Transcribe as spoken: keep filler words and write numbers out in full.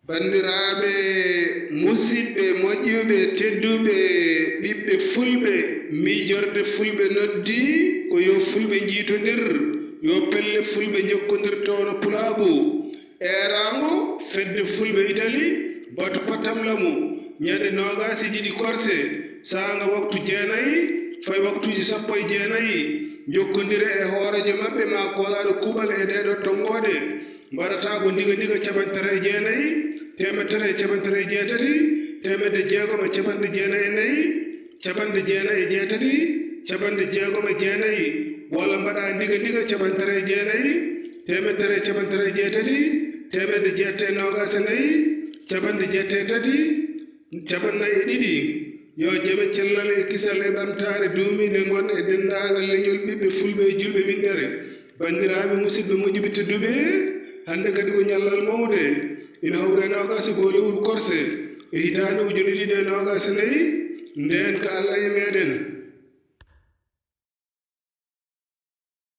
Banndiraaɓe, musidɓe moƴƴuɓe, tedduɓe, ɓiɓɓe fulɓe, miijorde fulɓe noddi ko yo fulɓe njiitondir, yo pelle fulɓe njokkondir towno pulaagu. Eeraango fedde fulɓe Itali, batu pattamlamu, ñande noogaas e ɗiɗi korse, saanga waktu jeenayi, fay waktuuji sappo e jeenayi, njokkondire e hooreejo maɓɓe maa koolaaɗo kuuɓal e ɗeeɗo tonngooɗe. Mbaɗataa ko ndiga ndiga capanɗe tati e jeenayi, teemedde tati e capanɗe tati e jeetati, teemedde jeegom e capanɗe jeenayi e nayi, capanɗe jeenayi e jeetati, capanɗe jeegom e jeenayi, walla mbaɗaa ndiga ndiga capanɗe tati e jeenayi, teemedde tati e capanɗe tati e jeetati, teemedde jeetati e noogaas e nayi, capanɗe jeetati e tati, capanɗe nayi e ɗiɗi. Yo jam e cellal e kisal e ɓamtaare duumiinde ngon e denndaangal leñol ɓiɓɓe fulɓe e julɓe winndere. Banndiraaɓe, musidɓe moƴƴuɓe tedduɓe, hannde kadi ko ñallal mawnde. Ina hawri e noogaas e goo lewru korse e hitaande ujunere ɗiɗi e noogaas e nayi, ndeen ka Allah e meeɗen.